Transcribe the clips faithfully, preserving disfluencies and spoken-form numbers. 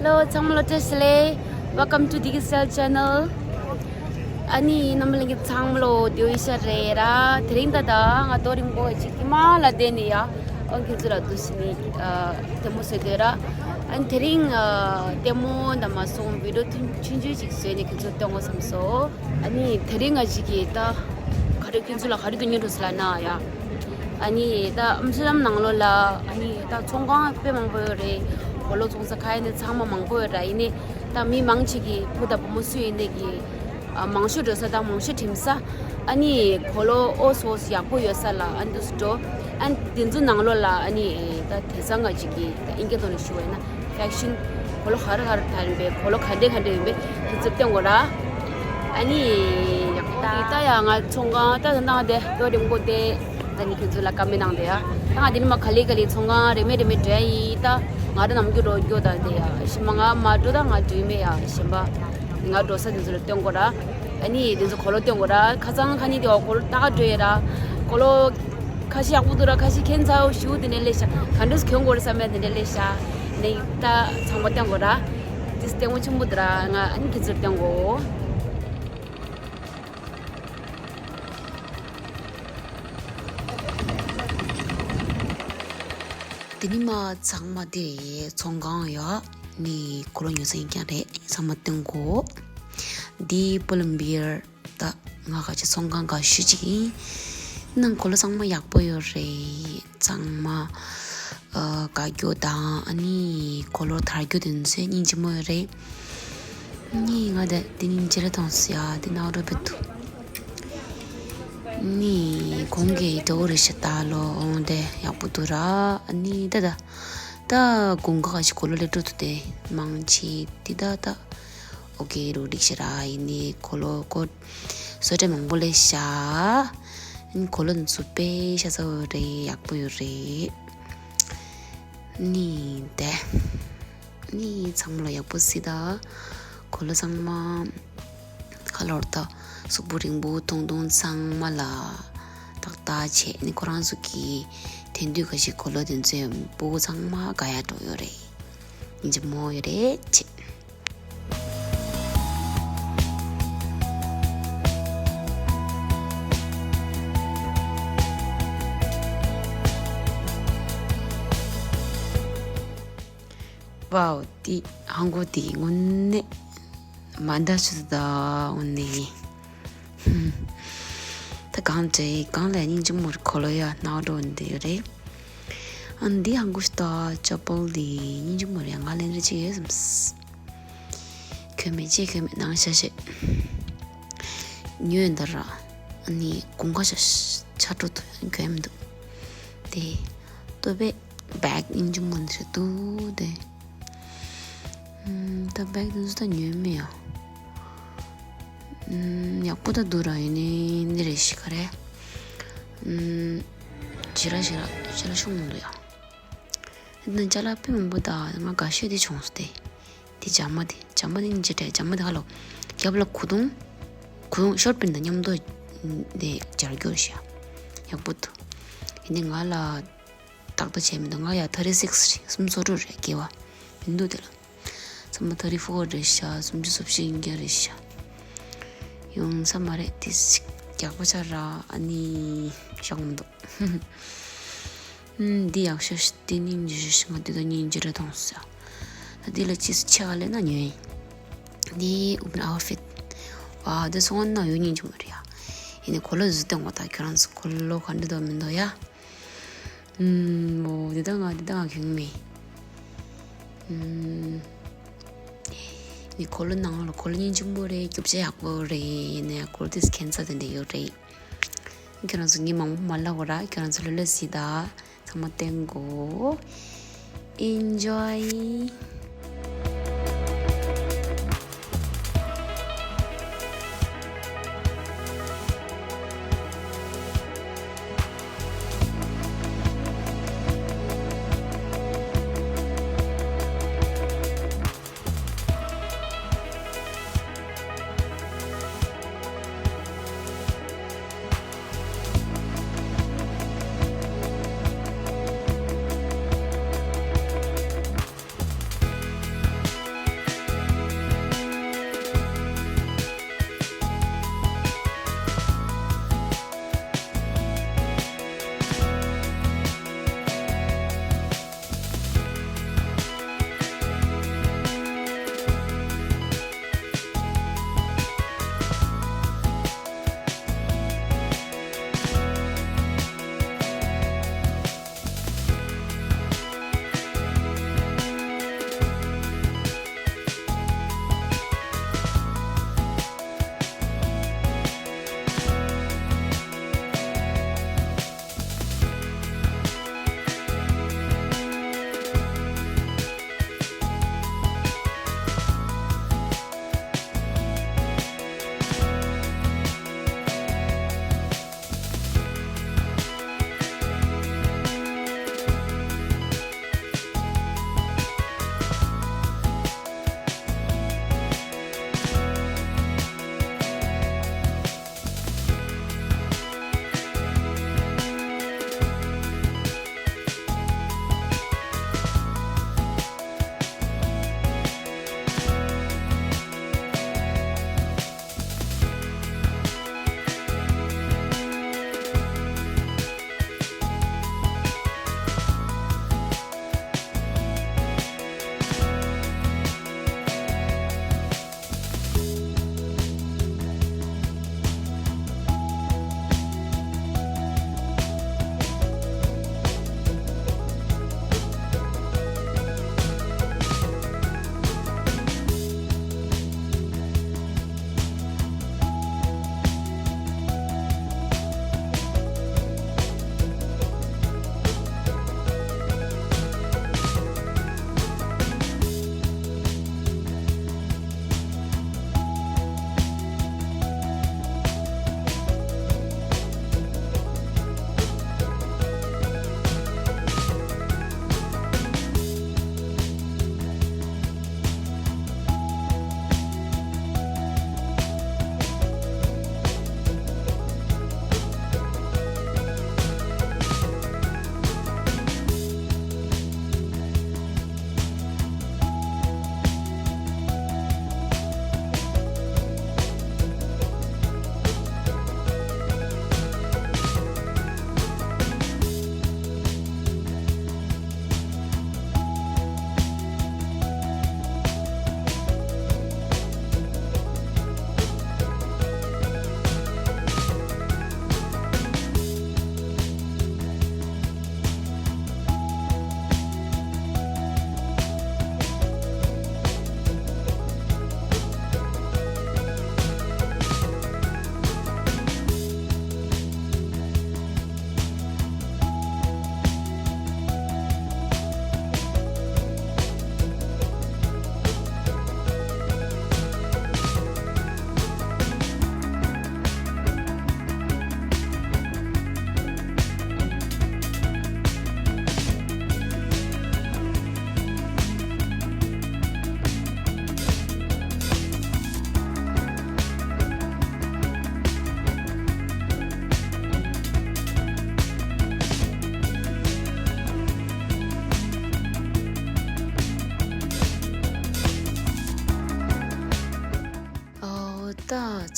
Hello, ཚང་མ་ལ་བཀྲ་ཤིས་བདེ་ལེགས། Welcome to Digicel Channel. ཨ་ནི་རྣམ་པ་ལྷན་རྒྱས་ཚང་མ་ལ་བདེ་པོ་ཡིན་ཤག་རེད་ར། དེ་རིང་ད་ད་ང་རྡོ་རིང་པོ་ཅིག་གི་མ་ལ་བསྡད་ནས་ཡ། ཨོ་ཁྱེད་ཚོ་ལ་འདུག་སེ་ནི་ཨ་ལྟད་མོ་བཟོས་བསྡད་ར། ཨ་ནི་དེ་རིང་ཨ་ལྟད་མོ་འདྲ་མ་སོང་། བི་ཌི་ཡོ་ཐུང་ཆུང་ཆུང་ཅིག་བཟོས་ནས་ཁྱེད་ཚོ་སྟོན་དགོས་བསམ་སོང་། ཨ་ནི་དེ་རིང་ང་ཅིག་གིས་ད་ག་རེ་ཁྱེད་ཚོ་ལ་ག་རེ་སྟོན་གྱི་འདུག་ཟེར་ལབ་ན་ཡ། ཨ་ནི་ད་ཨམ་སི་ཊར་དམ་ནང་ལོགས་ལ་ཨ་ནི་ད་ཚོང་ཁང་དཔེ་མང་པོ་ཡོད་རེད། གོས་ལོག་བཙོང་ས་ཁ་ཡ་ནི་ཚང་མ་མང་པོ་ཡོད་ར། ཡིན་ནའི་ད་མི་མང་ཆེ་གི་བུ་དང་བུ་མོ་སུ་ཡིན་ནའི་གི་ཨ་མང་ཤོས་འགྲོ་ས་དང་མང་ཤོས་འགྲིམ་ས། ཨ་ནི་གོས་ལོག་ཨོ་སོ་སོ་ཡག་པོ་ཡོད་ས་ལ་ཨ་ནི་འདུག་སེ་འགྲོ། ཨ་ནི་དེ་ཚོ་ནང་ལོགས་ལ་ཨ་ནི་ད་དེང་སང་ང་ཅིག་གི་ད་ཨིན་སྐད་ཐོག་ནས་ཞུ་བ་ཡིན་ན། ཕེ་ཤན། གོས་ལོག་ག་རེ་ག་རེ་ད་ཡིན་པས། གོས་ལོག་ག་འདྲས་ག་འདྲས་ཡིན་པས། དེ་ཚོ་སྟོན་དགོས་ར། ཨ་ནི་ཡག་པོ་འདུག་ད་ཡ་ང་ཚོང་ཁང་ད་ད་ནང་དེ་རྡོ་རིང་པོ་དེ་ད་ནི་ཁྱོད་ཚོ་ལ་བཀའ་མོལ་གནང་དེ་ཡ། ད་ང་དེ་ནི་མ་ག་ལེ་ག་ལེ་ཚོང་ཁང་རེ་མེད་རེ་མེད་འགྲོ་ཡ་ཡིན། ད་ང་ར་ནམ་རྒྱུན་འགྲོ་རྒྱུ་ད་དེ་ཡ། ཞིམ་མ་ང་མ་འགྲོ་ད་ང་འགྲོ་ཡི་མེད་ཡ། ཞིམ་པ་ང་འགྲོ་ས་དེ་ཚོ་ལ་སྟོན་དགོས་ར། ཨ་ནི་དེ་ཚོ་གོས་ལོག་སྟོན་དགོས་ར། ཁ་སང་ཁ་ཉིན་དེ་འོ་གོས་ལོག་ད་ག་འགྲོ་ཡ་ར། གོས་ལོག་ཁ་ཤས་ཡག་པོ་འདུག་ར། ཁ་ཤས་ཁྱད་མཚར་པོ་ཞེ་པོ་དེ་འདྲས་སླེབས་ཤག་ག་འདྲས་གྱོན་དགོས་རེད་བསམ་ཡ་དེ་འདྲས་སླེབས་ཤག་ནི་ད་ཚང་མ་སྟོན་དགོས་ར། དེ་ལྟད་མོ་ཆེན་པོ་འདུག་ར། ང་ཨ་ནི་ཁྱེད་ཚོར་སྟོན་དགོས། དེ་ནི་མ་ཚང་མ་དེ་ཚོང་ཁང་ཡ་ནི་གོས་ལོག་ཉོ་ས་ཡིན་ཀྱང་རེད། ཚང་མ་སྟོན་དགོས། འདི་པུ་ལམ་བི་ཡར། ད་ང་ག་ཅིག་ཚོང་ཁང་ག་ཤོད་ཅིག་ཡིན། ནང་གོས་ལོག་ཚང་མ་ཡག་པོ་ཡོད་རེད། ཚང་མ་ཨ་དགའ་རྒྱུ་དང་ཨ་ནི་གོས་ལོག་དར་རྒྱུ་དེ་ཚོ་སྙིང་རྗེ་མོ་ཡོད་རེད། ནི་ང་དེ་དེ་སྙིང་རྗེ་རེད་མཐོང་སོང་ཡ། དེ་ནང་རོ་བེད་དུ་ནི་གོང་གི་འགྲོ་རེ་ཞིག་ད་ལོ་འོང་དེ་ཡག་པོ་འདུག་ར། ཨ་ནི་ད་ད་ད་གོང་ག་ག་ཅིག་གོས་ལོག་ལས་འགྲོ་ཐུབ་དེ་མང་ཆེ་དེ་ད་ད། ཨོ་ཀེ་རུ་འགྲིག་ཤི་ར། ཡིན་ནི་གོས་ལོག་གོ་བཟོ་གྲྭ་མང་པོ་ལས་ཤ། གོས་ལོག་འདི་ཚོ་དཔེ་ཤ་ཚ་བོ་རེད། ཡག་པོ་ཡོད་རེད། ནི་དེ་ནི་ཚང་མ་ལ་ཡག་པོ་སི་ད། གོས་ལོག་ཚང་མ་ཁ་ལོར་ད་གཟུགས་པོ་རིང་པོ་ཐུང་ཐུང་ཚང་མ་ལ་ཏག་ཏག་བྱས་ནི་ཁོ་རང་ཚོ་གི་དེང་དུས་ཁ་ཤས་གོས་ལོག་དེ་ཚོའི་སྤུ་གུ་ཚང་མ་དགའ་ཡག་འགྲོ་ཡོད་རེད། སྙིང་རྗེ་མོ་ཡོད་རེད་ཅེས། ཝའོ། འདི་ཧང་གོ་འདི་དངོས་གནས་མ་འདྲ་ཆུ་ཚོད་དང་དངོས་གནས་ཡིན། ད་གང་བྱས་གང་ལས་སྙིང་རྗེ་མོ་རེད། གོས་ལོག་ཡ་ནག་འགྲོ་འདི་རེད། ཨ་འདི་ཧང་གོ་ཤི་ད་ཅ་པལ་འདི་སྙིང་རྗེ་མོ་རེད། ང་ལེན་རེ་ཅིག་ཡོད་བསམ། གྱོན་མེད་ཅེས་གྱོན་མེད་ནང་ཤ་ཤེ། ཉོས་འདི་ར། ཨ་ནི་དགུན་ཁ་ཤ་ཤ་ཆ་འགྲོ་ཐུབ་གྱོན་མི་འདུག་དེ་ལྟོ་བས་བེག་སྙིང་རྗེ་མོ་འདི་རེད་འདུག་དེ། ཨམ། ད་བེག་དེ་ཚོ་ད་ཉོས་མེད་ཡ། ཨམ། ཡག་པོ་ད་འདུག་ར། ཡིན་ནའི་འདི་རེད་ཤི་ག་རེ། ཨམ། ཞེ་དྲག་ཞེ་དྲག་ཞེ་དྲག་ཤོང་མི་འདུག་ཡ། འདི་ན་ཅ་ལག་དཔེ་མང་པོ་ད་ང་དགའ་ཤོས་དེ་བྱུང་སོང་སྟེ། དེ་ཇ་མ་དེ་ཇ་མ་དེ་སྙིང་རྗེ་དྲགས། ཇ་མ་དེ་ཧ་ལོ། རྒྱབ་ལ་གོས་ཐུང་། གོས་ཐུང་ཤོར་པིན་དང་མཉམ་དུ་དེ་སྦྱར་རྒྱུ་ཞིག་ཡག་པོ་འདུག་ཡིན་ནའི་ང་ལ་ཏག་ཏག་བྱས་མི་འདུག་ང་ཡ་ཐར་ཊི་སིགས་རེད། སུམ་ཅུ་སོ་དྲུག་རེད། སྐྱེ་བ་མི་འདུག་དེ་ལ། ཚང་མ་ཐར་ཊི་ཕོར་རེད་ཤག་སུམ་ཅུ་སོ་བཞི་ཡིན་རྒྱུ་རེད་ཤག་ཡོང་ས་མ་རེད། དེ་ཞིག་རྒྱག་པ་ཆ་ར་ཨ་ནི་ཤོག་མི་འདུག་ཨུམ། འདི་ཡག་ཤོས་ཤིག་འདི་སྙིང་རྗེ་ཤོས་ཤིག་ང་འདི་དང་སྙིང་རྗེ་རེད་མཐོང་སོང་། ད་འདི་ལ་ཅི་སུ་ཆེ་ག་ལས་ན་ཉོས་ཡིན། འདི་ཨུབ་ན་ཨའུ་ཕིད། ཝའོ། འདི་སོང་ན་ཡོད་སྙིང་རྗེ་མོ་རེད་ཡ། ཡིན་ནའི་གོས་ལོག་བཟོ་སྟངས་ངོ་ད་ཁྱོད་རང་ཚོ་གོས་ལོག་ག་འདྲ་འདུག་མི་འདུག་ཡ། ཨུམ། འོ་འདི་ད་ང་འདི་ད་ང་གྱོན་མེད། ཨུམ། ནི་གོས་ལོག་ནང་ལ་གོས་ལོག་སྙིང་རྗེ་མོ་རེད། རྒྱུ་ཆ་ཡག་པོ་རེད། ཡིན་ནའི་གོས་ལོག་དེ་ཁྱད་མཚར་དེ་འདྲ་ཡོད་རེད། ཁྱོད་རང་ཚོ་ངས་མང་པོ་མ་ལབ་གོ་ར། ཁྱོད་རང་ཚོ་ལོས་ལོས་གཟིགས་དང་། ཚང་མ་བསྟན་གོ། Enjoy.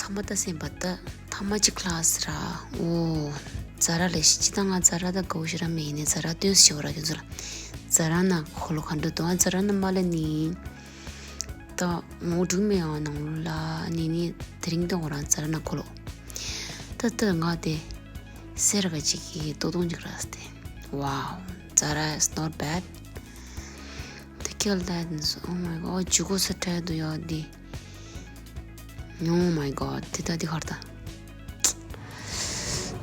ཚང་མ་ད་སེམས་པ་ད་ཐ་མ་གཅིག་ལྷག་ཟེར་ར། འོ། ཛ་ར་ལས་ཤི་ཅི་ད་ང་ཛ་ར་ད་དགའ་བོ་ཞེ་དྲག་མེད་ཡིན་ནས་ཛ་ར་སྟོན་ཞེ་བོ་ར་ཁྱོད་ཚོ་ལ། ཛ་ར་ན་འཁོར་ལོ་ག་འདྲ་འདུག་ཨ་ཛ་ར་ན་མ་ལ་ནི། ད་ངོ་སྒྲུང་མེད་ཨ་ནང་ལོ་ལ་ནི་ནི་དེ་རིང་ད་འོ་རང་ཛ་ར་ན་འཁོར་ལོ། ད་ད་ང་དེ་སེར་ག་ཅིག་གི་ཏོག་ཏོག་ཅིག་ར་སྟེ། Wow, Zara is not bad. ད་ཁྱེད་ལ་ད་ནི་སོ། Oh my god, ཇུ་གོ་ས་ཁྲ་འདུག་ཡོད་དེ། Oh my god, དེ་ད་དེ་གར་ད།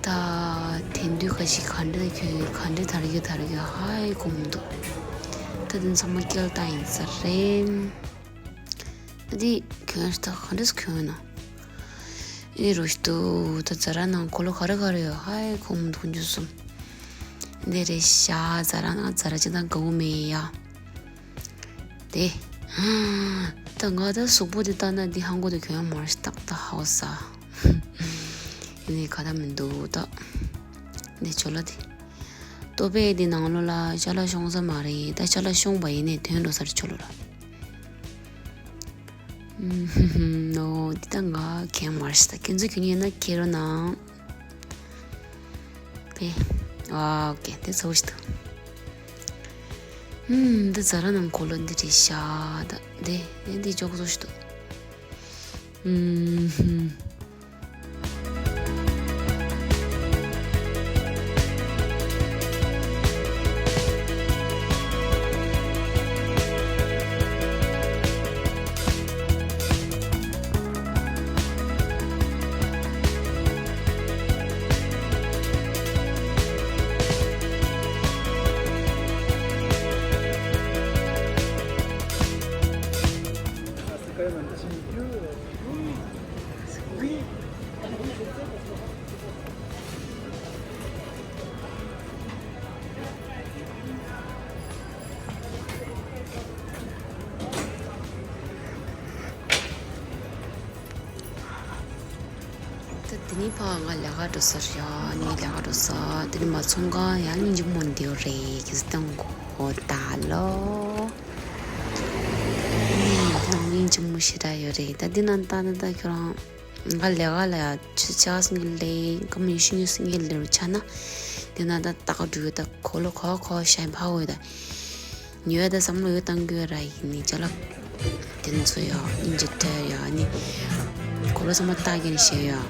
ད་དེང་དུས་ཁ་ཤས་ག་འདྲ་གྱོན་ག་འདྲ་དར་གྱི་དར་གྱི་ཧའི་གོ་མི་འདུག་ད་དེ་ཚང་མ་སྐྱེལ་ད་ཡིན་ས་རེད། ད་དེ་གྱོན་ད་ག་འདྲ་གྱོན་ན། ཨེ་རོ་ཤི་ཏུ་ད་ཛ་ར་ནང་འཁོར་ལོ་ག་རེ་ག་རེ་ཡོད་ཧའི་གོ་མི་འདུག་འཇུ་སོང་། འདི་རེད་ཤག་ཛ་ར་ནང་ཛ་ར་ཅི་དང་དགའ་བོ་མེད་ཡ། དེ། ད་ང་ད་གཟུགས་པོ་དེ་ལྟ་ན་འདི་ཧང་གོ་དེ་གྱོན་མ་རེད་ཏག་ཏག་ཧའོ་ས། ཡིན་ནའི་ཁ་ད་མི་འདུག་ད། འདི་ཆོ་ལ་དེ། ལྟོ་ཕད་དེ་ནང་ལོ་ལ་ཅ་ལག་ཤོང་ས་མ་རེད་ད་ཅ་ལག་ཤོང་པ་ཡིན་ནའི་དོན་འགྲོ་ས་རེད་ཆོ་ལོ་ལ། ཨུམ། ནོ་འདི་ད་ང་གྱོན་མ་རེད་ད་ཁྱེད་ཚོ་གྱོན་ཡོད་ན་ཁྱེར་རོ་ན། པེ། ཨ་ཨོ་ཀེ་དེ་ཚོ་ཞིག་ཏུ། ཨུམ། འདི་ཛ་ར་ནང་འཁོར་ལོ་འདི་རེད་ཤག་ད་འདི་འདི་འདི་ཅོག་ཚོ་ཞིག་ཏུ། ཨུམ། ད་དེ་ནས་ཕར་ང་ལས་ཀ་འགྲོ་ས་རེད་ཡ། ངས་ལས་ཀ་འགྲོ་ས། དེ་ནས་མ་ཚོང་ཁང་ཡང་སྙིང་རྗེ་མོ་འདི་ཡོད་རེད། ཁྱེད་ཚོ་སྟོན་གོ་ད་ལོ། ནང་སྙིང་རྗེ་མོ་ཞེ་དྲག་ཡོད་རེད། ད་འདི་ནང་ལྟ་ན་ད་ཁྱོད་རང་ང་ལས་ཀ་ལ་ཡ་ཆུ་ཆག་སེང་གེ་ལས་ཀ་མི་ཤི་ཉུ་སེང་གེ་ལས་རུ་ཆ་ན། འདི་ནང་ད་ལྟ་ག་འགྲོ་ཡོད་ད་ཁོ་ལོ་ཁོ་ཁོ་ཤ་ཕ་འོ་ད། ཉོས་ད་བསམ་བློ་ཡོད་བཏང་གི་ཡོད་ར་ཡིན་ནི་ཅ་ལག་དེ་ཚོ་ཡོད་སྙིང་རྗེ་སྤྲད་ཡོད་ནི། ཁོ་ལོ་ཚང་མ་ལྟ་གིན་བཤད་ཡོད་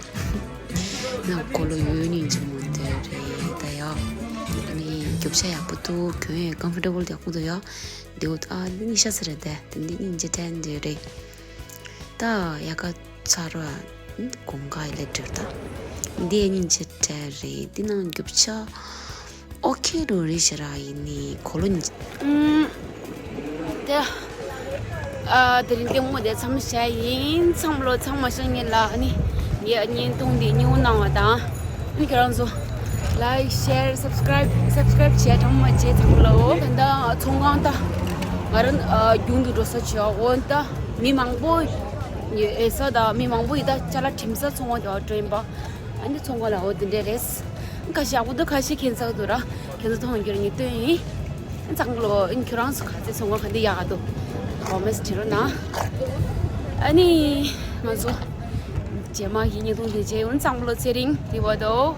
ན་ཁོ་ལོ་ཡོད་སྙིང་རྗེ་མོ་དེ་རེད་ད་ཡོད། ཨ་ནི་རྒྱུ་ཆ་ཡག་པོ་འདུག་གྱོན་ཡས་ཀམ་ཕོར་ཊེ་བལ་ཡག་པོ་འདུག་ཡོད། འདི་འོ་ཨ་འདི་ནི་ཤ་ཚ་རེད་དེ་དེ་འདི་སྙིང་རྗེ་སྤྲད་འདི་རེད། ད་ཡ་ག་ཚ་རོ་གོང་ག་ལེ་དྲིར་ད། འདི་སྙིང་རྗེ་སྤྲད་རེད་འདི་ནང་རྒྱུ་ཆ། ཨོ་ཁེ་རུ་རི་ཞེ་ར་ཡིན་ནི་གོ་ལོ་ཉི། ཨུམ། དེ། ཨ་དེ་རིང་ལྟད་མོ་དེ་མཚམས་བཞག་ཡིན་ཚང་མ་ལོ་ཚང་མ་ཤང་ཉིན་ལ་ནི་ངའི་བརྙན་ཐུང་འདི་སྙིང་གནང་བ་དང་ནི་ཁྱེད་རང་ཚོ་like share subscribe subscribe བྱས་ཚང་མ་བྱས་ཚང་མ་ལོ། ད་ཚོང་ཁང་ད་ང་རང་རྒྱུན་དུ་འགྲོ་ས་བྱས་འོ་ད་མི་མང་པོ་ཨེ་ས་ད་མི་མང་པོ་ཡི་ད་ཅ་ལག་དྲིམ་ས་ཚོང་བ་དེ་བ་འགྲོ་ཡིན་པ། ཨ་ནི་ཚོང་ཁང་ལ་འོ་དེ་འདྲས་རེད། ཁ་ཤས་ཡག་པོ་འདུག་ཁ་ཤས་ཁྱད་མཚར་འདུག་ར། ཁྱེད་ཚོ་མཐོང་རྒྱུར་ངས་སྟོན་ཡིན། ཨ་ཚང་ལོ་ཨིན་ཁྱོད་རང་ཚོ་ག་ཚོད་ཚོང་ཁང་ག་འདི་ཡག་འདུག་ཀོ་མེན་ཊི་བྲིས་རོགས་གནང་། ཨ་ནི་ང་ཚོ་རྗེས་མ་ཡིན་ཉིན་ཐུང་དེ་རྗེས་ཡོང་ཚང་ལོ་ཚེ་རིང་དེ་བ་དོ།